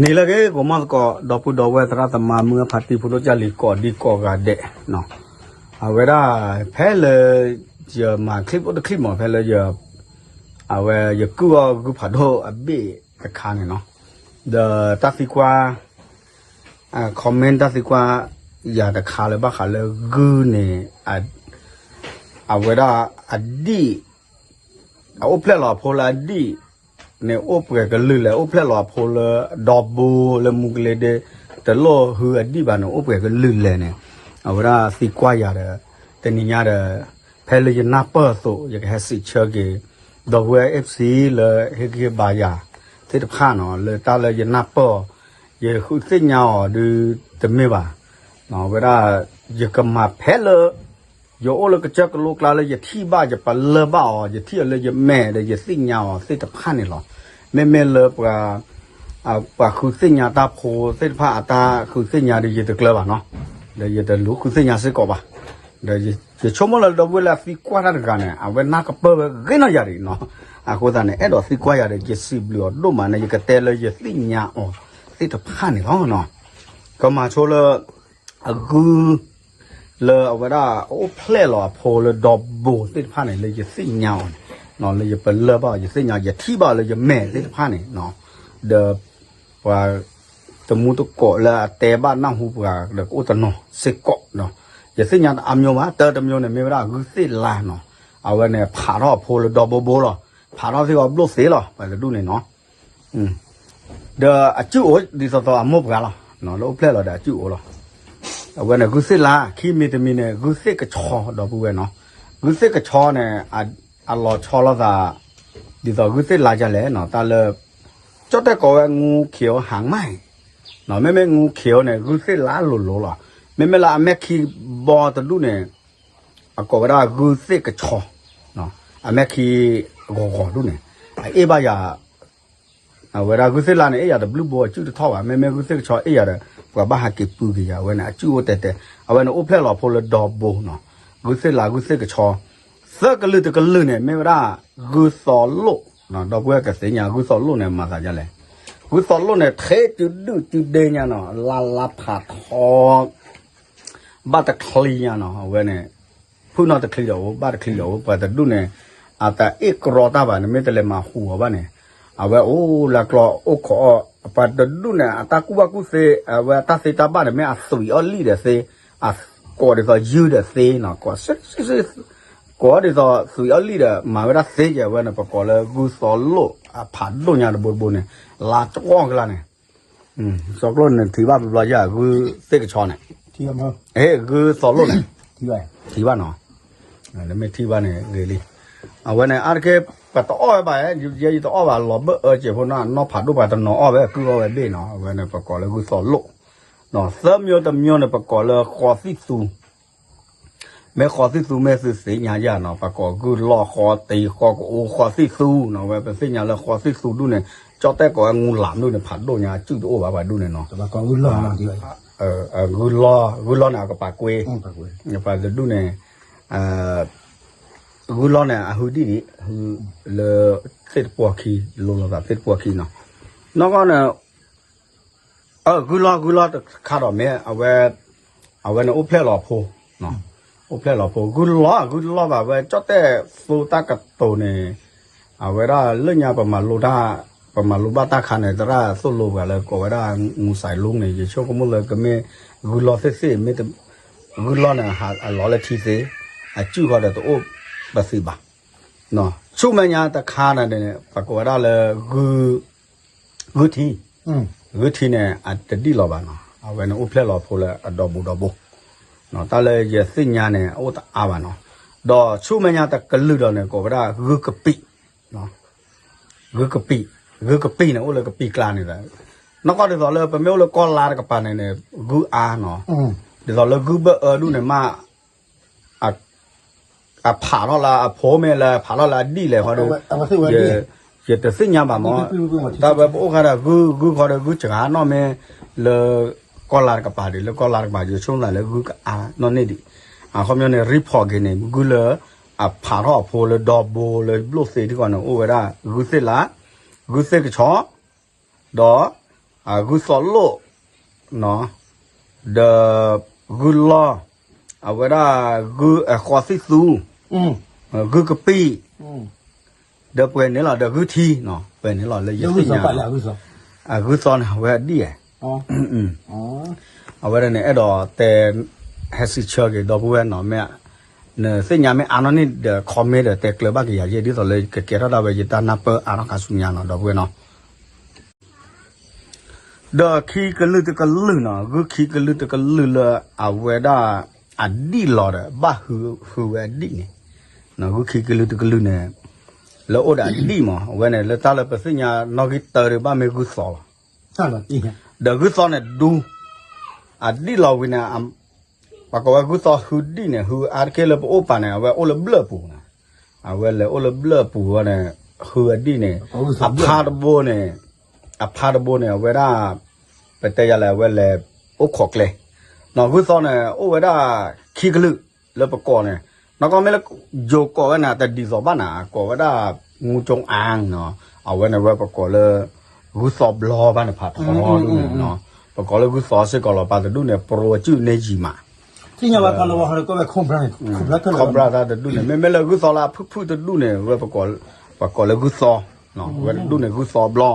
န့ၣ်လၢက့ၤ ကိးမီၢ်သကိး ဒီပုၢ်ဒီဝဲၢ်သရၣ်သမါ မုၢ်အဖါတံၢ် ဖိဒိၣ်ကၢ်လံၤ ကိးဒံကိးဂၤဒဲး, အဝဲဒၣ် ဖဲလၢ ယမၤ clip အိၣ်တ clip မး ဖဲလၢယ အဝဲယကုၢ်အီၣ်ဂုၢ်ဖးဒိၣ်အဘ့ၣ်တခါန့ၣ်နီၤ, ဒီးတၢ်သံကွၢ် comment တၢ်သံကွၢ် ယၤတခါလၢဘၣ်ဃးလၢဂုၢ်န့ၣ် အဝဲဒၣ်အဒံၣ် အအိၣ်ဖျဲၣ်လီၤအဖိလၢအဒံၣ်န့ၣ် အိၣ်ပှဲၤကလုာ်လဲၣ်, အိၣ်ဖျဲၣ်လီၤအဖိလၢဒီဘိလၢမူကလ့ဒ့ တလိၣ်ဟုအဒံၣ်ဘၣ်န့ၣ် အိၣ်ပှဲၤကလုာ်လဲၣ်န့ၣ် အဝဲဒၣ်သံကွၢ်ယၤဒီး တနံၤညါဒီး ဖဲလၢယနၢ်ပၢၢ်အသိး ယကဟဲစံးဆၢက့ၤ ဒီပုၢ်ဝဲၢ် F C လၢဟ့ၣ်ဂံၢ်ဟ့ၣ်ဘါယၤသ့ၣ်တဖၣ်နီၤ, လၢတၢ်လၢယနၢ်ပၢၢ်အီၤ ယဃုသ့ၣ်ညါအီၤဒုတမ့ၢ်ဘၣ်, ဝဲဒၣ် ယကမၤဖဲလၢ ယအိၣ်လၢကစၢၢ်ကလိကျါလၢယထံၣ်ဘၣ် ယပလၢၢ်ဘၣ်အီၤ ယထံၣ်အီၤလၢယမဲာ်ဒီးယသ့ၣ်ညါအီၤသ့ၣ်တဖၣ်န့ၣ်လီၤ. မ့မ့ၢ်လၢပှၤ ပှၤဃုသ့ၣ်ညါတၢ်ဖိသ့ၣ်တဖၣ်အတၢ်ဃုသ့ၣ်ညါဒီးယတကျၢၤဘၣ်နီၤ, ဒီးယတလူၤဃုသ့ၣ်ညါစ့ၢ်ကီးဘၣ်, ဒီးယဆိကမိၣ်လၢဒီပုၢ်ဝဲၢ်လၢအသံကွၢ်တၢ်တဂၤန့ၣ် အဝဲနၢ်ကပၢၢ်ဝဲဂ့ၤနီၢ်ယၤဒံးနီၤ, အဃိသတးန့ၣ် အဲၣ်ဒိးသံကွၢ်ယၤဒီး ယစံးဘျုးအီၤဒိၣ်မးန့ၣ် ယကတဲလၢယသ့ၣ်ညါအီၤသ့ၣ်တဖၣ်န့ၣ်လီၤ. ကမၤဆိလၢ အဂုၢ် လၢအဝဲဒၣ်အိၣ်ဖျဲၣ်လီၤအဖိလၢဒီဘိသ့ၣ်တဖၣ်န့ၣ် လၢယသ့ၣ်ညါအီၤန့ၣ် လၢယပလၢၢ်ဘၣ်အီၤ ယသ့ၣ်ညါ ယထံၣ်ဘၣ်အီၤလၢယမဲာ်သ့ၣ်တဖၣ်န့ၣ် ဒီး ပှၤ တမူတကိးလၢအတဲဘၣ်နၢ်ဟူပှၤဒီးကအိၣ်တနီၤစ့ၢ်ကီးနီၤ, ယသ့ၣ်ညါတအါမျိၤဘၣ်, တၢ်တမျိၤန့ၣ် မ့ၢ်ဝဲဒၣ်ဂုၢ်သ့ၣ်လါနီၤ, အဝဲန့ၣ်ဖးထီၣ်အဖိလၢဒီဘိဘိလီၤ, ဖးထီၣ်သ့ၣ်အီၤဘျိၣ်သ့လီၤ ပှၤတဒူၣ်န့ၣ်နီၤ ဒီးအစုၣ်အိၣ်ဒ်သိးသိးအမိၢ်ပှၢ်လီၤ, လၢအိၣ်ဖျဲၣ်လီၤဒီးအစုၣ်အိၣ်လီၤ. အဝဲန့ၣ်ဂုၢ်သ့ၣ်လါ ခံမံၤတမံၤန့ၣ် ဂုၢ်သ့ၣ်ကဆီ ဒီပုၢ်ဝဲၢ်နီၤ, ဂုၢ်သ့ၣ်ကဆီန့ၣ် အလီၤဆီလိာ်သး ဒ်သိးဂုၢ်သ့ၣ်လါဒ်လဲၣ်နီၤ, တၢ်လၢ ကၠီၣ်တဲၣ်ကိးဝဲ ငူးခ့အိၣ်ဟၣ်မး, မ့မ့ၢ်ငူးခ့အိၣ်န့ၣ် ဂုၢ်သ့ၣ်လါလိၤလိၤလီၤ, မ့မ့ၢ်လၢအမဲၢ်ခံဘီတဒူၣ်န့ၣ် အကိးဝဲဒၣ်ဂုၢ်သ့ၣ်ကဆီ, အမဲၢ်ခံဂီၤဂီၤဒူၣ်န့ၣ် အအ့ၣ်ဘၣ်ယၤ အဝဲဒၣ်ဂုၢ်သ့ၣ်လါန့ၣ် အ့ၣ်ယၤတဘျုးဘိ အစုၣ်တထီၣ်ဘၣ်, မ့မ့ၢ်ဂုၢ်သ့ၣ်ကဆီအ့ၣ်ယၤဒီး ပှၤဘၣ်ဟးက့ၤပုၢ်က့ၤယၤ, အဝဲန့ၣ် အစုၣ်အိၣ်တဲတဲ, အဝဲန့ၣ်အိၣ်ဖျဲၣ်လီၤဖိလၢဒီဘိနီၤ, ဂုၢ်သ့ၣ်လါ ဂုၢ်သ့ၣ်ကဆီ, သၢကလုာ်တကလုာ်န့ၣ် မ့ၢ်ဝဲဒၣ် ဂုၢ်သီလိၣ်, ဒီပုၢ်ဝဲၢ်ကသ့ၣ်ညါ ဂုၢ်သီလိၣ်န့ၣ် မၤသးဒ်လဲၣ်, ဂုၢ်သီလိၣ်န့ၣ် ထဲစုဒုၣ်စုဒ့ညါနီၤ, လါလါဖးထီ ဘၣ်တချံညါနီၤ, အဝဲန့ၣ် ဖုၣ်နီၣ်တချံဒီးအိၣ် ဘၣ်တချံဒီးအိၣ်, ပှၤတဒူၣ်န့ၣ် အတၢ်အ့ၣ်ကြီတၢ်ဘၣ်န့ၣ် မ့ၢ်တလဲၤမၤဟူးအီၤဘၣ်န့ၣ်, အဝဲအိၣ်လၢကျီအိၣ်ခိးအီၣ်, ပှၤတဒူၣ်န့ၣ် အတၢ်ကူၣ်ဘၣ်ကူၣ်သ့ အဝဲအတၢ်သ့တၢ်ဘၣ်န့ၣ် မ့ၢ်အသွံးအီၣ်လံၣ်ဒီးသ့, အကိးဒ်သိးယုၢ်ဒီးသ့နီၤ, ကိး ကိးဒ်သိးသွံးအီၣ်လံၣ်ဒီး မၤဝဲဒၣ်သ့ကဲ အဝဲန့ၣ် ပကိးလၢဂုၢ်သီလိၣ် အဖးဒိၣ်ညါတဘိတဘိန့ၣ် လါတဝီကလါန့ၣ် စီၤကျိၣ်န့ၣ်ထံၣ်ဘၣ်ဘျီဘျီယၤ ဂုၢ်သ့ၣ်ကဆီန့ၣ်, ဟ့ၣ်ဂုၢ်သီလိၣ်န့ၣ် ထံၣ်ဘၣ်နီၤ, မ့ၢ်ထံၣ်ဘၣ်န့ၣ်ဂ့ၤလံ, အဝဲန့ၣ် အါတက့ၢ် ပတအီၣ်ဝဲဘၣ်, ယဲယတအီၣ်ဘၣ် လီၤဘၢၣ်အၢကဲးဖိနီၤ, နီၢ်ဖးဒိၣ်ပှၤတနီၤအီၣ်ဝဲ ကုၢ်အီၣ်ဝဲဘ့ၣ်နီၤ, အဝဲန့ၣ် ပကိးလၢဂုၢ်သီလိၣ်, သၢမျိၤတမျိၤန့ၣ် ပကိးလၢဃီသံၣ်သူ မ့ၢ်ဃီသံၣ်သူ မ့ၢ်သုသ့ၣ်ညါယၤနီၤ, ပှၤကိးဂုၢ်လီၢ် ဃီတံၤ ဃီကအိ ဃီသံၣ်သူနီၤ, ဝဲပသ့ၣ်ညါလၢဃီသံၣ်သူဒူၣ်န့ၣ် ကၠီၣ်တဲၣ်ကိးဝဲ ငူလၣ်ဒူၣ်န့ၣ် ဖးဒိၣ်ညါ အစုၣ်တအိၣ်ဘၣ်ပှၤဒူၣ်န့ၣ်နီၤ, ဂုၢ်လီၢ်, ဂုၢ်လီၢ်န့ၣ် အကပၤကွ့, ပှၤတဒူၣ်န့ၣ် ဂုၢ်လီၢ်န့ၣ် အဟုဒံၣ်ဒံး ဟု လၢ သ့ၣ်တပှီၤခံ လိၤလိာ်သးသ့ၣ်တပှီၤခံနီၤ, နီၢ်ကီၢ်န့ၣ် အၢ ဂုၢ်လီၢ် ဂုၢ်လီၢ်တခါဒီးမ့ၢ် အဝဲ အဝဲန့ၣ်အိၣ်ဖျဲၣ်လီၤဖိ, အိၣ်ဖျဲၣ်လီၤဖိ ဂုၢ်လီၢ် ဂုၢ်လီၢ်ဘၣ် ဝဲကၠီၣ်တဲၣ်သိတၢ်ကတိၤန့ၣ်, အဝဲဒၣ်လၢညါပမၤလိတၢ်, ပမၤလိဘၣ်တၢ်ခါန့ၣ် သရၣ်သိၣ်လိပှၤလၢကိးဝဲဒၣ် ငူစဲးလူန့ၣ် ယဆိကမိၣ်လၢကမ့ၢ် ဂုၢ်လီၢ်သ့ၣ်သ့ၣ် မ့ၢ် ဂုၢ်လီၢ်န့ၣ် အလီၤလၢထံသ့, အစုၣ်ဃီဒီးတအိၣ်ပသံးဘၣ် ဆူမဲာ်ညါတခါန့ၣ် ပှၤကိးဝဲဒၣ်လၢ ဂုၢ်ထံ, ဂုၢ်ထံန့ၣ် အတဒံၣ်လီၤဘၣ်နီၤ, အဝဲန့ၣ်အိၣ်ဖျဲၣ်လီၤဖိလၢအဒီဘိဒီဘိ, တၢ်လၢယသ့ၣ်ညါန့ၣ် အအိၣ်တအါဘၣ်နီၤ, ဒီးဆူမဲာ်ညါတကလုာ်ဒီးန့ၣ် ကိးဝဲဒၣ်ဂုၢ်ကပံး, ဂုၢ်ကပံး, ဂုၢ်ကပံးန့ၣ် အိၣ်လၢကပံးကျါန့ၣ်, နီၢ်ကီၢ်ဒ်သိးလၢပမ့ၢ်အိၣ်လၢကီၢ်လါတကပၤန့ၣ်န့ၣ် ဂုၢ်အါနီၤ, ဒ်သိးလၢဂုၢ်ဘၢၣ်အၢဒူၣ်န့ၣ်မး အဖးထီၣ်လၢအဖိမ့ၢ်လၢ ဖးထီၣ်လၢအဒံၣ်လဲၣ်ဃီဒီး ယတသ့ၣ်ညါဘၣ်မး, တၢ်ဝဲပအိၣ်ဃာ်ဒီးဂုၢ် ဂုၢ်ဃီဒီးဂုၢ်စှၤနီၣ်မ့ၢ် လၢကီၢ်လါတကပၤဒံး လၢကီၢ်လါတကပၤ ယဆိကမိၣ်လၢဂုၢ်ကအါနီၣ်န့ၢ်ဒံး, အခီပညီန့ၣ် report က့ၤန့ၣ် ဂုၢ်လၢ အဖးထီၣ်အဖိလၢဒီဘိလၢဘျိၣ်သ့ထံကီၢ်န့ၣ် အိၣ်ဝဲဒၣ် ဂုၢ်သ့ၣ်လါ, ဂုၢ်သ့ၣ်ကဆီ, ဒီး ဂုၢ်သီလိၣ်, ဒီးဂုၢ်လီၢ်, အဝဲဒၣ်ဂုၢ်အဃီသံၣ်သူ, ဂုၢ်ကပံၣ်, ဒီးပှဲၤန့ၣ်လီၤ ဒီးဂုၢ်ထံ, ပှဲၤန့ၣ်လီၤလၢယသ့ၣ်ညါ, အဂုၢ်သီန့ၣ် အဝဲအဒံၣ်ဧါ အဝဲဒၣ်န့ၣ် အဲၣ်ဒိးတဲ ဟဲစံးဆၢက့ၤ ဒီပုၢ်ဝဲၢ်နီၤ မ့ၢ်နသ့ၣ်ညါမ့ၢ်အါနီၢ်န့ၣ်ဒီး comment ဒီးတဲကျၢၤဘၣ်က့ၤယၤယဲၢ် ဒ်သိးလၢကကဲထီၣ်ဒၣ်ဝဲယတၢ်နၢ်ပၢၢ်အါထီၣ်ခါဆူညါနီၤ ဒီပုၢ်ဝဲၢ်နီၤ. ဒီးခံကလုာ်တကလုာ်နီၤ ဂုၢ်ခံကလုာ်တကလုာ်လၢအဝဲဒၣ်အဒံၣ်လီၤဒီး ဘၣ်ဟုဝဲအဒံၣ်န့ၣ်, ဂုၢ်ခံကလုာ်တကလုာ်န့ၣ် လၢအိၣ်ဒီးအဒံၣ်မး အဝဲန့ၣ် လၢတၢ်လၢပသ့ၣ်ညါနီၣ်ဂံၢ်တၢဒီး ဘၣ်မ့ၢ်ဂုၢ်သီလီၤ. ဒီးဂုၢ်သီန့ၣ်ဒူ အဒံၣ်လီၤဝံၤန့ၣ် ပကိးဝဲဂုၢ်သီဟုဒံၣ်န့ၣ် ဟုအါတက့ၢ်လၢပအိၣ်ပာ်န့ၣ် အဝဲအိၣ်လၢဘျၢၣ်ပူၤန့ၣ်, အဝဲလဲၤအိၣ်လၢဘျၢၣ်ပူၤဝဲန့ၣ် ဟုအဒံၣ်န့ၣ် အဖါတဘိန့ၣ်, အဖါတဘိန့ၣ် အဝဲဒၣ် ပတဲယၤလဲၣ် အဝဲလဲၤအိၣ်ခိးကျဲ, နီၢ်ဂုၢ်သီန့ၣ် အိၣ်ဝဲဒၣ်ခံကလုာ်လၢပကိးန့ၣ်, နီၢ်ကီၢ်မ့ၢ်လၢယိၤကိးဝဲန့ၣ် တဒ်သိးဘၣ်န့ၣ် ကိးဝဲဒၣ် ငူကၠိအါနီၤ, အဝဲန့ၣ်ဝဲပကိးလၢ ဂုၢ်သီဘျီဘၣ်န့ၣ် ဖးထီဒူၣ်န့ၣ်နီၤ, ပကိးလၢဂုၢ်သီစ့ၢ်ကီးလီၤ ပှၤတဒူၣ်န့ၣ် ပရိအစုၣ်န့ၢ်ယံၤမး ခီဘြၣ်တၢ်တဒူၣ်န့ၣ် မ့မ့ၢ်လၢဂုၢ်သီလၢအဖုၣ်ဖုၣ်တဒူၣ်န့ၣ် ဝဲပကိးလၢဂုၢ်သီ, ဝဲတဒူၣ်န့ၣ်ဂုၢ်သီဘျီ,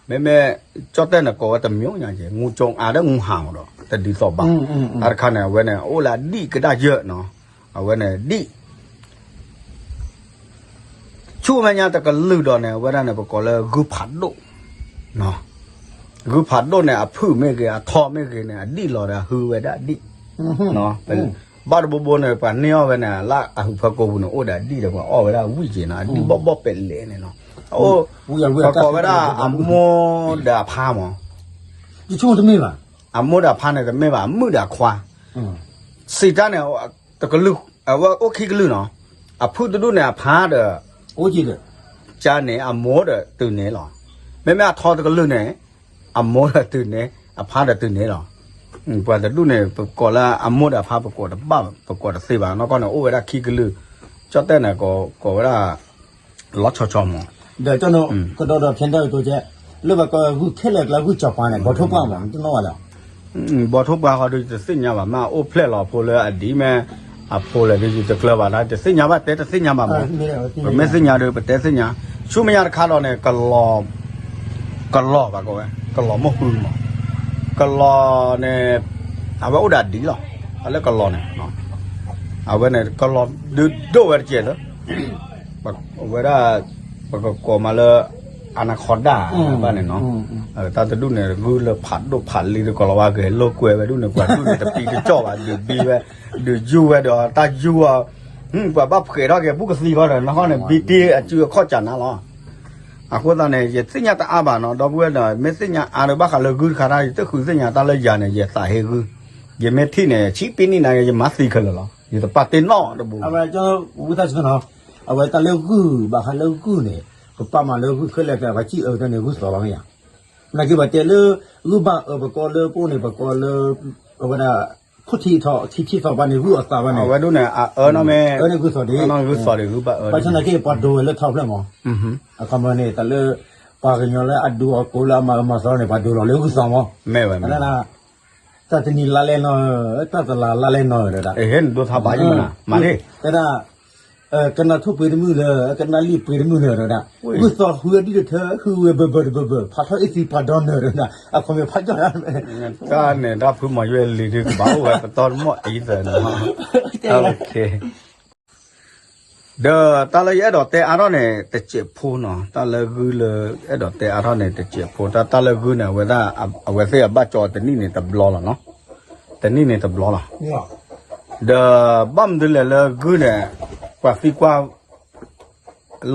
မ့မ့ၢ် ကၠီၣ်တဲၣ်န့ၣ် ကိးဝဲတမျိုးညါက့ၤ ငူကၠိအါဒီးငူဟးမးဒီး တဒ်သိးဘၣ်, အါတခါန့ၣ် အဝဲန့ၣ် အိၣ်လၢအဒံၣ်ကဒါယၢၢ်နီၤ, အဝဲန့ၣ်ဒံၣ် ဆူမဲာ်ညါတကလုာ်ဒီးန့ၣ် အဝဲဒၣ်န့ၣ် ပကိးလၢဂုၢ်ဖးဒိၣ်, ဂုၢ်ဖးဒိၣ်န့ၣ် အဖုၣ်မ့ၢ်ဂ့ၤ အထီမ့ၢ်ဂ့ၤန့ၣ် အဒံၣ်လီၤဒီး အဟုဝဲဒၣ်အဒံၣ်, ဘၣ်တဘိဘိန့ၣ် ပှၤန့ၢ်အီၣ်ဝဲန့ၣ် လၢအဟုးဖၢကိာ်ပူၤန့ၣ် အိၣ်ဒီးအဒံၣ်ဒီး ပှၤအီၣ်ဝဲဒၣ်ဝံၣ်က့ၤနီၤ အဒံၣ်ဘီၣ်ဘီၣ်ပဲာ်လဲၣ်န့ၣ်နီၤ, အိၣ် ပကိးဝဲဒၣ်အမိၢ်ဒီးအဖါမး, အမိၢ်ဒီးအဖါန့ၣ်တမ့ၢ်ဘၣ် အမုၣ်ဒီးအခွါ, စံးတၢ်န့ၣ် တကလုာ် အဝဲအိၣ်ခံကလုာ်နီၤ, အဖုၣ်တဒူၣ်န့ၣ် အဖါဒီး ကန့ၣ် အမိၢ်ဒီးတုၤန့ၣ်လီၤ, မ့မ့ၢ်အထီတကလုာ်န့ၣ် အမိၢ်ဒီးတုၤန့ၣ် အဖါဒီးတုၤန့ၣ်လီၤ, ပှၤတဒူၣ်န့ၣ် ပကိးလၢအမိၢ်ဒီးအဖါ ပကိးတဘၣ် ပကိးတသ့ဘၣ် နီၢ်ကီၢ်န့ၣ် အိၣ်ဝဲဒၣ်ခံကလုာ်, ကၠီၣ်တဲၣ်န့ၣ် ကိးဝဲဒၣ် လီၤဆီဆီမး ဒီးကဒီးဒီးဖဲဒၣ်ကတိၤကဲ လၢဘၣ်ကီၢ်ဂုၢ်ခဲလၢာ်ကျါဂုၢ်စီၤပၤန့ၣ် ဘီထိၣ်ပှၢ်မး တနီၣ်ဘၣ်လဲၣ်, ဘီထိၣ်ပှၢ်ဃီဒီး တသ့ၣ်ညါဘၣ် မ့ၢ်အိၣ်ဖျဲၣ်လီၤအဖိလၢအဒံးမ့ၢ် အဖိလဲၣ်ဒီး ယတကျၢၤဘၣ်ဒၣ် တသ့ၣ်ညါဘၣ် တဲတသ့ၣ်ညါဘၣ်မး, ပမ့ၢ်သ့ၣ်ညါဒီး ပတဲသ့ၣ်ညါ, ဆူမဲာ်ညါတခါဒီးန့ၣ် ကလီၤဘၣ်ကီးဝဲ ကလီၤမိၢ်ဃုမး, ကလီၤန့ၣ် အဝဲအိၣ်ဒီးအဒံးလီၤ, တၢ်လၢကလီၤန့ၣ် အဝဲန့ၣ် ကလီၤဒုးဒိၣ်ဝဲတကဲးလၢ အဝဲဒၣ် ပကကိးမးလၢ အနၢခီဒၣ်ဘၣ်န့ၣ်နီၤ, တၢ်တဒူၣ်န့ၣ် ဂုၢ်လၢဖးဒိၣ်ဖးလံၤတကီးလီၤဝဲ ဂဲၤလိာ်ကွဲဝဲဒူၣ်န့ၣ် ပှၤဒူၣ်န့ၣ် တပံတကၠီၣ်ဘၣ် ဒုးဘံဝဲ ဒုးယူၢ်ဝဲဒီးတၢ်ယူၢ်အီၤ, ပှၤဘၣ်ဖှဲးထီၣ်က့ၤ ဘူးကသံဃီဒီး နီၢ်ဃီန့ၣ် ဘံတ့အစုအခီၣ်ကၢ်နၤလီၤ. အဃိသတးန့ၣ် ယသ့ၣ်ညါတအါဘၣ်နီၤ ဒီပုၢ်ဝဲၢ်ဒီး မ့ၢ်သ့ၣ်ညါအါဒီးဘၣ်ဃးလၢဂုၢ်တခါတၢ် ယတဃုသ့ၣ်ညါတၢ်လၢယၤန့ၣ် ယသးဟ့ဂုၢ်, ယမ့ၢ်ထံၣ်န့ၣ် ဆံပ့ၤနံၣ်နၤ ယမၤသံခဲလၢာ်လီၤ ယတပာ်တ့ၢ်နီတဘိ အဝဲတၢ်လၢဂုၢ် ဘၣ်ဃးလၢဂုၢ်န့ၣ် ပပာ်မၤလၢဂုၢ်ခဲလၢာ်ကျါ ပှၤစံၣ်အၢတၢ်န့ၣ် ဂုၢ်သီလီၤမ့ၢ်ဧါ, နာ်က့ဘၣ်တဲလၢ ဂုၢ်ဘၣ်အၢပကိးလၢပအိၣ်န့ၣ် ပကိးလၢ အဝဲဒၣ် ခိၣ်ထံထီၣ် ထံထံၣ်သီဘၣ်န့ၣ် ဂုၢ်အီၣ်သးဘၣ်န့ၣ် အဝဲဒၣ်န့ၣ် အအၢနီၢ်မ့ၢ် အၢန့ၣ်ဂုၢ်သီဒံး ဂုၢ်ဘၣ်အၢ ဘၣ်ဆၣ်နာ်က့ ပှၤဒိးဝဲလၢထီဖျၢၣ်မး, အခီပညီန့ၣ် တၢ်လၢ ပှၤကညီလၢအဒိးအကိးလၢအမၤအၢမၤသီန့ၣ် ပှၤဒိးလီၤလၢဂုၢ်သီမး, မ့ၢ်ဝဲ တၢ်တနံၤလါလဲၣ်နီၢ်, တၢ်တလါလါလဲၣ်နီၢ်ဒီး ဟဲနဒိထါဘၣ်ယမနၤ မၤန့ၣ်, တဒၣ် ကနၣ်ထူၣ်ပှ့ၤတမုၢ်လၢ ကနၣ်လံၣ်ပှ့ၤတမုၢ်လၢဒီးဒၣ်, ဂုၢ်သီဃုအဒံၣ်တထၢ ဃုဝဲဘၢဘၢတဘၢဘၢ ဖးထီၣ်အ့ၣ်သံပှၤဒီနၢၤဒီးဒၣ် အခီပညီဖးကၠီၣ်ဒၣ်, တၢ်န့ၣ် တၢ်ဖုမီၤယွဲလံၤဒုးကဘၣ်အိၣ်ဝဲပတီၢ်တမီၢ်အံၤသၢနီၤ, ဒီးတၢ်လၢယအဲၣ်ဒိးတဲအါထီၣ်န့ၣ် တစဲးဖိနီၤ, တၢ်လၢဂုၢ်လၢ အဲၣ်ဒိးတဲအါထီၣ်န့ၣ် တစဲးဖိ တၢ်တၢ်လၢဂုၢ်န့ၣ် အဝဲဒၣ် အဝဲသ့ၣ်အဘၣ်ကၠီတနံၣ်န့ၣ်တဘျီလီၤနီၤ, တနံၣ်န့ၣ်တဘျီလီၤ, ဒီးဘၣ်မနုၤလဲၣ်လၢဂုၢ်န့ၣ် ပှၤသံကွၢ်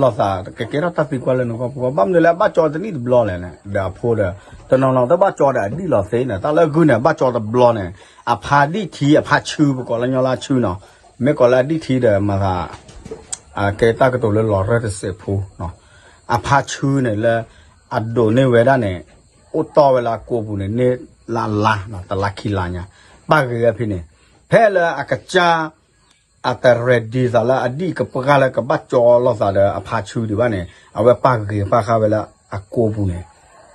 လိာ်သး ကကဲထီၣ်တၢ်သံကွၢ်လၢနဂီၢ်ပဂီၢ် ဘၣ်မနုၤလၢအဘၣ်ကၠီတနံၣ်တဘျီလဲၣ်န့ၣ် ဒီးအဖိဒီး တနီၤနီၤတဘၣ်ကၠီဒီးအဒံၣ်လီၤသ့န့ၣ် တၢ်လၢဂုၢ်န့ၣ် အဘၣ်ကၠီတဘျီန့ၣ် အဖါဒံၣ်ထံ အဖါဆူ ပကိးလၢညီလၢဆူနီၤ မ့ၢ်ကိးလၢအဒံၣ်ထံဒီးမၤသး အကဲတၢ်ကတိၤလၢလီၤရၢၢ်တစဲးဖိနီၤ အဖါဆူန့ၣ်လၢ အဒိးန့ၢ်ဝဲဒၣ်န့ၣ် အိၣ်တီၢ်ဝဲလၢအကိာ်ပူၤန့ၣ် န့ၢ်လၢအလါ တလါခံလါညါ ပၣ်ဂ့ၤဝဲဖဲန့ၣ် ဖဲလၢအကစၢ် အတ ready သးလၢအဒံၣ်ကပှၢ်လၢကဘၣ်ကၠီလိာ်သးဒီးအဖါဆူဒံးဘၣ်န့ၣ် အဝဲပၣ်ဂ့ၤပၣ်ဃာ်ဝဲလၢအကိာ်ပူၤန့ၣ်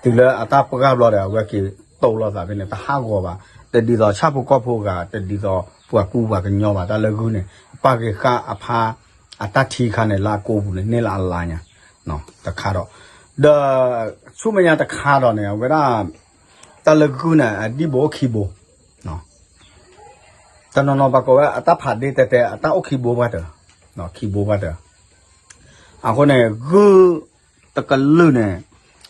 တုၤလၢအတၢ်ပှၢ်ဘျီဒီး အဝဲက့ၤတိၢ်လိာ်သးဖဲန့ၣ် တဟးဂီၤဘၣ်, တဒ်သိးဆၣ်ဖိကီၢ်ဖိဂၤ တဒ်သိးပှၤကူပှၤကညီဘၣ်, တၢ်လၢဂုၢ်န့ၣ် ပၢ်ဂ့ၤဃာ်အဖါ အတၢ်ထံခါန့ၣ် လၢအကိးပူၤန့ၣ် န့ၢ်လၢအလါညါ, တခါဒီး, ဒီးဆူမဲာ်ညါတခါဒီးန့ၣ် အဝဲဒၣ် တၢ်လၢဂုၢ်န့ၣ် အဒံၣ်ဘိအိၣ်ခံဘိ တနီၤနီၤပှၤကိးဝဲအတၢ်ဖးဒ့တဲတဲ အတၢ်အိၣ်ခံဘိပှၢ်တၢၢ်, ခံဘိပှၢ်တၢၢ်, အဃိန့ၣ် ဂုၢ်တကလုာ်န့ၣ်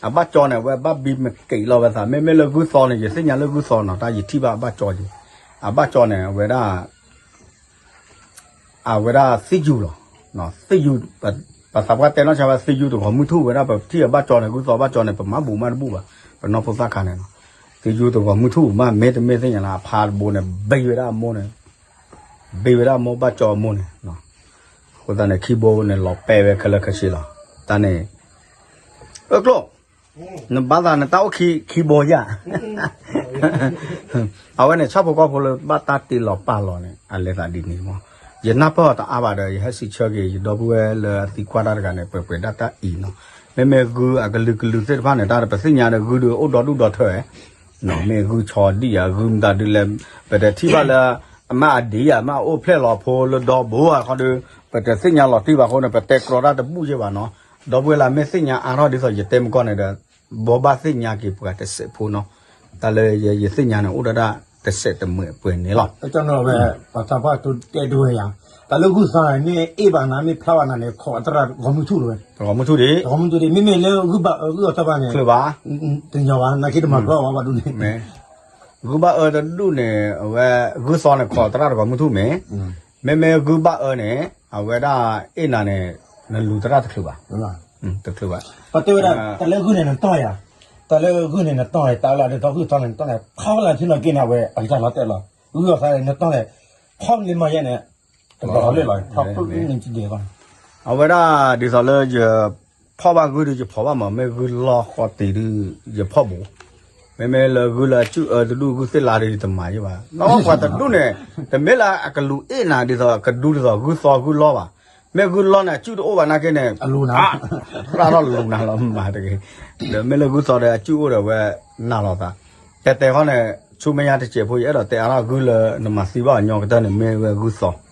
အဘၣ်ကၠီန့ၣ် အဝဲဘၣ်ဘံမ့ၢ်က့ၤလီၤဝဲသး, မ့မ့ၢ်လၢဂုၢ်သီန့ၣ် ယသ့ၣ်ညါလၢဂုၢ်သီနီၤ တၢ်ယထံၣ်ဘၣ်အဘၣ်ကၠီက့ၤ, အဘၣ်ကၠီန့ၣ် အဝဲဒၣ် အဝဲဒၣ်သ့ၣ်ယူၤလီၤ, သ့ၣ်ယူၤ, ပသးပှၢ်တဲနီၢ်ဆါဝဲ သ့ၣ်ယူၤတဂီၤမုၢ်ထူၣ်ဝဲဒၣ် ပထံၣ်အဘၣ်ကၠီန့ၣ် ဂုၢ်သီဘၣ်ကၠီန့ၣ် ပမၤဘူးမးတဘူးဘၣ်, ပနီၢ်ဖိသၣ်ခါန့ၣ်နီၤ, သ့ၣ်ယူၤတဂီၤမုၢ်ထူၣ်မး မ့တမ့ၢ်သ့ၣ်ညါလၢ အဖါတဘိန့ၣ် ဘ့ဝဲဒၣ်အမိၢ်န့ၣ်, ဘ့ဝဲဒၣ်အမိၢ်ဘၣ်ကၠီအမိၢ်န့ၣ်, အဃိသတးန့ၣ် ခံဘိန့ၣ် လီၤပဲာ်ဝဲခဲလၢာ်ခဲဆ့လီၤ, တၢ်န့ၣ်, အၢကျိၣ် နဘၣ်သးနတၢ်အိၣ်ခံဘိယါ, အဝဲန့ၣ် ဆၣ်ဖိကီၢ်ဖိလၢဘၣ်တၢ်တ့လီၤပာ်လီၤန့ၣ် အလဲၤသးဒ်န့ၣ်မး, ယနၢ်ပၢၢ်အီၤတအါဘၣ်ဒီး ယဟဲစံးဆၢက့ၤ ယဒီပုၢ်ဝဲၢ်လၢအသံကွၢ်တၢ်တဂၤန့ၣ် ပှဲၤပှဲၤဒၣ်တၢ်အံၤနီၤ, မ့မ့ၢ်ဂုၢ်အကလုာ်ကလုာ်သ့ၣ်တဖၣ်န့ၣ် တၢ်ပသ့ၣ်ညါဒီးဂုၢ်ဒီးအိၣ်ဒီဒူၣ်ဒီထၢ, မ့ၢ်ဂုၢ်ဆီဒံၣ်ဧါ ဂုၢ်မတၤဒုလဲၣ်, ပတထံၣ်ဘၣ်လၢ အမ့ၢ်အဒံၣ်ဧါ မ့ၢ်အအိၣ်ဖျဲၣ်လီၤဖိလၢဒီဘိဧါခီဒီး ပတသ့ၣ်ညါလီၤတံၢ်ဘၣ်အဃိန့ၣ် ပတဲကြီတၢ်တဘူၣ်ယဲၢ်ဘၣ်နီၤ, ဒီပုၢ်ဝဲၢ်လၢမ့ၢ်သ့ၣ်ညါအါထီၣ်ဒ်သိးယတဲမကီၢ်န့ၣ်ဒီး ဘိးဘၣ်သ့ၣ်ညါက့ၤပှၤတစဲးဖိနီၤ, တၢ်လၢယသ့ၣ်ညါန့ၣ် အိၣ်ဒၣ်ဒၣ်တစဲးတမှဲးအပှဲၤန့ၣ်လီၤ, ဝဲ ပှၤသးပှၢ်တဲဒိဝဲယါ, တၢ်လၢဂုၢ်သီန့ၣ် မ့ၢ်အ့ၣ်ဘၣ်နၤ မ့ၢ်ဖျါဘၣ်နၤန့ၣ် ခိးအသရၣ်တဂီၤမုၢ်ထူၣ်လီၤဝဲ, တဂီၤမုၢ်ထူၣ်ဒံး, တဂီၤမုၢ်ထူၣ်ဒံး မ့မ့ၢ်လၢဂုၢ်ဘၣ်အၢဂုၢ်အီသီဘၣ်န့ၣ်, တညီဘၣ် နာ်က့တမၤဖျါဘၣ်ဘၣ်ဒ်န့ၣ် ဂုၢ်ဘၣ်အၢတဒူၣ်န့ၣ် အဝဲဂုၢ်သီန့ၣ် ခိးသရၣ်တဂီၤမုၢ်ထူၣ်မ့ၢ်, မ့မ့ၢ်ဂုၢ်ဘၣ်အၢန့ၣ် အဝဲဒၣ်အ့ၣ်နၤန့ၣ် နလူၤသရၣ်တချုးဘၣ်, တချုးဘၣ်, ပတဲဝဲဒၣ် တၢ်လၢဂုၢ်န့ၣ်နတီၢ်ယၤ, တၢ်လၢဂုၢ်န့ၣ်နတီၢ်န့ၣ် တၢ်လၢအဒ်သိးဂုၢ်သီန့ၣ် နတီၢ်န့ၣ် ဖီလၢထံနီၤက့န့ၣ် အဝဲအကစၢ်လီၤတဲာ်လီၤ, ဂုၢ်အီသီန့ၣ် နတီၢ်န့ၣ် ဖီလံမၤယဲန့ၣ် တဘျီလၢလီၤ ဖီလံန့ၣ်တဒဲးဘၣ် အဝဲဒၣ်ဒ်သိးလၢယဖီၣ်ဘၣ်ဂုၢ်ဒီး ယဖီၣ်ဘၣ်မး, မ့ၢ်ဂုၢ်လီၢ်ဃီတံၤဒီး ယဖီၣ်ဘူး, မ့မ့ၢ်လၢဂုၢ်လၢအစုၣ်အၢတဒူၣ် ဂုၢ်သ့ၣ်လါဒီး ယတမၤယဲဘၣ်, ဒီးပှၤတဒူၣ်န့ၣ် တမ့ၢ်လၢအကလူၤအ့ၣ်နၤဒ်သိး ကဒူဒ်သိးဂုၢ်သီဂုၢ်လီၢ်ဘၣ်, မ့ၢ်ဂုၢ်လီၢ်န့ၣ် အစုၣ်တအိၣ်ဘၣ်နာ်က့န့ၣ် အရၣ်ထီၣ်လူၤနၤလီၤမၤတဂ့ၤ, ဒီးမ့ၢ်လၢဂုၢ်သီဒီး အစုၣ်အိၣ်ဒီးဝဲနၤလီၤသး, တဲတဲဃီန့ၣ် ဆူမဲာ်ညါတစဲးဖိ ယအဲၣ်ဒိးတဲအါထီၣ်ဂုၢ်လၢနမၤသံဘၣ်အီၤညီကတၢၢ်န့ၣ် မ့ၢ်ဝဲဂုၢ်သီ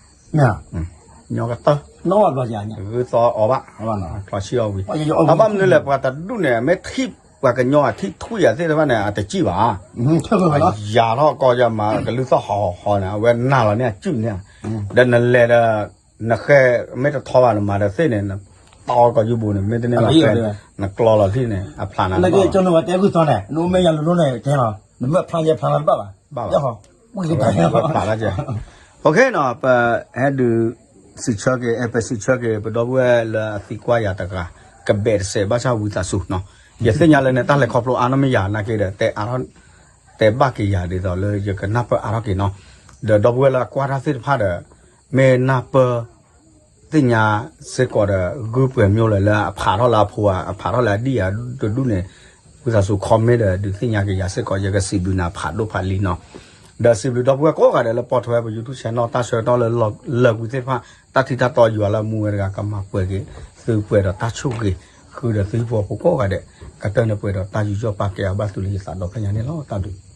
ညီကတၢၢ်, ဂုၢ်သီအီၤဘၣ်, ချီဆံၣ်အီၤဝံၤ, အဘၣ်မနုၤလဲၣ် ပှၤတဒူၣ်န့ၣ် မ့ၢ်ထံၣ်ပှၤကညီအထံၣ်ထွံၣ်အသ့ၣ်တဖၣ်န့ၣ် အတစံၣ်ဘၣ်, ယၤထီၣ်ကီယမၤ ကလုၢ်သီၣ်ဟီၣ်ဟီၣ်န့ၣ် အဝဲနၤလီၤန့ၣ် အစုၣ်န့ၣ်, ဒီးနလဲၤဒီး နဃဲမ့ၢ်တထီဘၣ် နမၤဒီးသ့ၣ်န့ၣ် နတီကီယူၢ်ဘိန့ၣ် မ့ၢ်တန့ၢ်ဘၣ်ဃဲ နကျီလီၤသ့ၣ်န့ၣ် အဖျါနၤလီၤ, နကဲကၠီနဝဲတဲဂုၢ်သီန့ၣ် နအိၣ်မ့ၢ်ယၤလိၤလိၤန့ၣ် ကဲလီၤ နမ့ၢ်ဖျါယဲဖျါနၤတဘၣ်ဘၣ်, ဘၣ်ဘၣ်, ဖျါလီၤကဲ, အဃိန့ၣ် ပဟဲဒုးစံးဆၢက့ၤ ပစံးဆၢက့ၤ ပဒီပုၢ်ဝဲၢ်လၢအသံကွၢ်ယၤတဂၤ ကဘဲးတစဲးဘၣ်ဆၣ်ဝံသးစူၤနီၤ, ယသ့ၣ်ညါလၢနတၢ်လဲၤခီဖျိအါနီၢ်မ့ၢ်ယၤနာ်က့ဒီး တဲအါထီၣ် တဲဘၣ်က့ၤယၤဒ်သိးလၢယကနၢ်ပၢၢ်အါထီၣ်က့ၤနီၤ, ဒီးဒီပုၢ်ဝဲၢ်လၢအကွၢ်တၢ်သ့ၣ်တဖၣ်ဒီး မ့ၢ်နၢ်ပၢၢ် သ့ၣ်ညါစ့ၢ်ကီးဒီး ဂုၢ်ပှဲၤမျိလၢ လၢအဖးထီၣ်လၢအဖိဧါ အဖးထီၣ်လၢအဒံၣ်ဧါတဒူၣ်န့ၣ် ဝံသးစူၤ comment ဒီး ဒုးသ့ၣ်ညါက့ၤယၤစ့ၢ်ကီး ယကစံးဘျုးနၤဖးဒိၣ်ဖးလံနီၤ, ဒီးစံးဘျုးဒီပုၢ်ဝဲၢ်ကိးဂၤဒဲးလၢပိာ်ထွဲပ YouTube channel တၢ်ဆၢကတီၢ်လၢလၢာ်ကွံာ်သ့ၣ်တဖၣ် တၢ်ထံၣ်တၢ်တီယွၤလၢအမူဝဲတဂၤ ကမၤပှဲၤက့ၤ သုပှဲၤဒီးတၢ်ဆိၣ်ဂ့ၤ ဃုာ်ဒီးသုဟံၣ်ဖိဃီဖိကိးဂၤဒဲး ကတၢၢ်န့ၣ်ပှဲၤဒီးတၢ်ယူးယီၣ်ပာ်ကဲအဘၣ်သုလၢယသးဒီဖျၢၣ်ညါန့ၣ်လီၤ. တၢ်ဘျုး